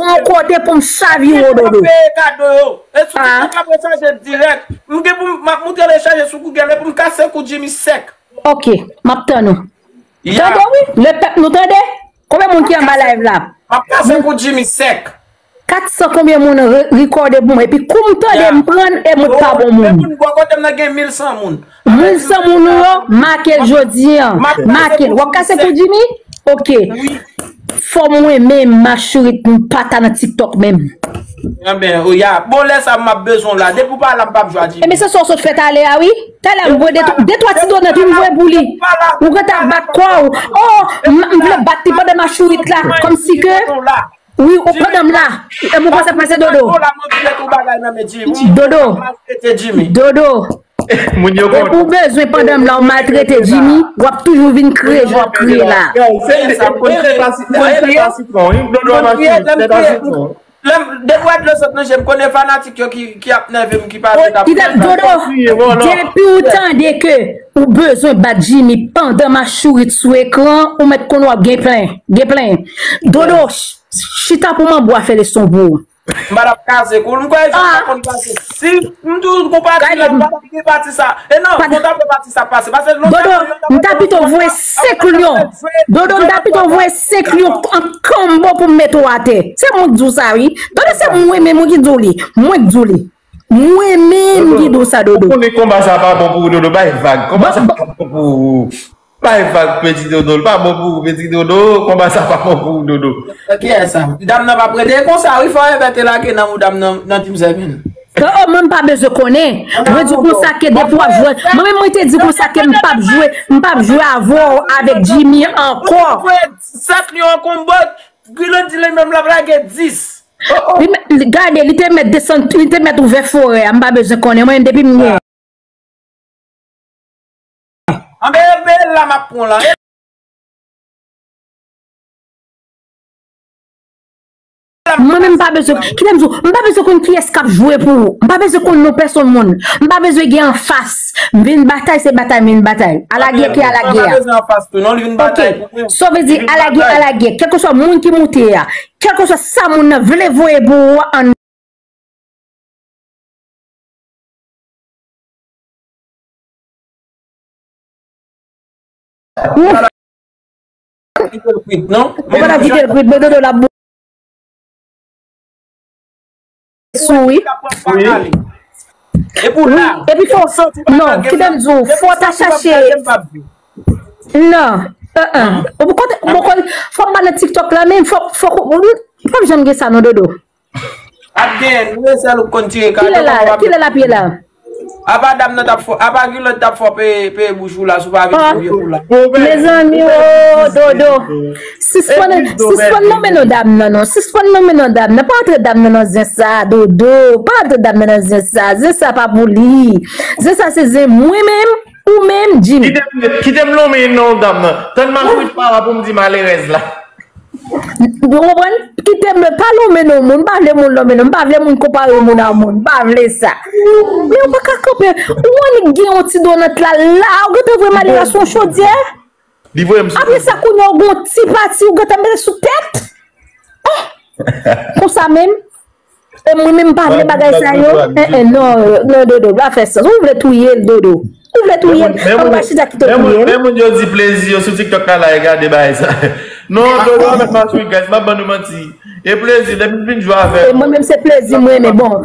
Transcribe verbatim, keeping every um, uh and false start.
yon kote pou m chavire w, Dodo. Peye kado yo. E sou TikTok la mwen chaje dirèk. M gen pou m, m ap montre l chaje sou Google epi m kase kou Jimmy sèk. Ok, m ap tann ou. Tande wi, lepèp nou tande. Konbyen moun ki anba live la? M ap kase kou Jimmy sèk. Kat san konbyen moun re- rekòde pou mwen. Epi kou m tande m pran e mwen pa bon moun. Moun bò kote m nan gen mil san moun. Mil san moun ou yo, make l jodi an. Make l. W ap kase kou Jimmy? Ok. Fò mwen menm machourit m pa ta nan TikTok menm. Enben, o ya. Bon, lè sa m ap bezwen w la. Depi w pa la, m p ap jwe a Jimmy. Enben, se sa w sot fè talè a, wi. Talè a, m voye de, de twa ti donat, wi, m voye pou li. Ou gentan bat kò w. Oh, m, m vle bat li pandan machourit la. Kòmsi ke, wi, ou pandan m la. E mwen panse pase Dodo. Dodo. Dodo. Moun yo konn. Ou bezwen pandan m la, w maltrete Jimmy, w ap toujou vin kriye jan w ap kriye la. Yo, se, se, se pa si, se pa sitwon, wi. Dodo ap kriye, se pa sitwon. Lè m, depi w wè dlo sot nan je m, konnen fanatik yo ki, ki ap nève m, ki pase t ap. Dodo, depi ou tande ke ou bezwen bat Jimmy pandan machourit sou ekran, ou mèt konnen w ap gen plen, gen plen. Dodo, ch- chita pou manbo a fè leson pou ou. M pa t ap kase kou l. M kwè Jimmy pa konn kase. Si m toujou gon pati la, m pa t ap gen pati sa. E non, fò w ta fè pati sa pase. Pase lontan Dodo, m ta pito voye senk lyon. Dodo, m ta pito voye senk lyon an konbo pou m mete w atè. Se mwen k di w sa, wi. Dodo, se mwen menm ki di w li. Mwen k di w li. Mwen menm ki di w sa, Dodo. Ou konnen konba sa pa bon pou ou, Dodo. Bay vag. Konba sa pa bon pou ou. Bay vag, Peti Dodo. L pa bon pou ou, Peti Dodo. Konba sa pa bon pou ou, Dodo. Kiyès sa? Dam nan p ap rete konsa, wi. Fò Evè te lage nan mouda m nan, nan Team Seven. Oh, oh, mwen m pa bezwen konnen. Mwen di konsa ke depi w ap jwe. Mwen menm mwen te di konsa ke m p ap jwe, m p ap jwe avè w avèk Jimmy ankò. Sèt lyon an konbo, Guilain di li menm l ap lage dis. Li mèt, li, gade, li te mèt desann, li te mèt ouvè forè a, m pa bezwen konnen, mwen, depi m gen. Anben, men la m ap pran la. Mwen menm m pa bezwen, kite m di w, m pa bezwen konn kiyès k ap jwe pou ou. M pa bezwen konn non pèsonn moun. M pa bezwen gen anfas. M vin batay, se batay m vin batay. Alagè ki alagè a. Ok. Sa vle di alagè, alagè. Kèlkeswa moun ki moute a, kèlkeswa sa moun nan vle voye pou ou an. Ou pa ta kite l kwit, men Dodo l ap sou, wi. Wi. Epi fò, non, kite m di w, fò w ta chache. Non, euh, euh. Ou kote, bon, kote, fò m pa nan TikTok la, men fò, fò, ou p ap janm gen sa, non, Dodo. Ap genyen, nou e sèl ou k konn tire kado. Kilè la, kilè l ap ye la? Apa dam nan t ap fò, apa Guilain t ap fò peye, peye bouch ou la, si w pa vin pou vye pou la. Mezanmi, oh, Dodo. Sispann, sispann nonmen non dam nan, non. Sispann nonmen non dam nan. Pa antre dam nan nan zen sa, Dodo. Pa antre dam nan nan zen sa. Zen sa pa pou li. Zen sa se zen mwen menm, ou menm, Jimmy. Kite m, kite m nonmen non dam nan. Tann machourit pa la pou m di malerèz la. Ou konprann? Kite m, pa lonmen non moun, m pa vle moun lonmen non m, m pa vle moun konpare moun a moun, m pa vle sa. Men ou pa ka kanpe, ou annik gen yon ti donat la, la, ou gentan voye malere a sou yon chodyè? Li voye m sou chodyè. Apre sa, kounye a ou gen yon ti pati, ou gentan mete sou tèt? Oh! Konsa menm? E mwen menm m pa vle bagay sa yo. Eh, eh, non, non, Dodo, pa fè sans. Ou vle touye l, Dodo. Ou vle touye l. Ann pa chita kite w touye l. Men moun yo di plezi yo sou TikTok la, la e gade bagay sa. Non, Dodo, avèk machourit, guys, m ap ban nou manti. E plezi, depi m vin jwe avèk. E mwen menm se plezi mwen, men bon.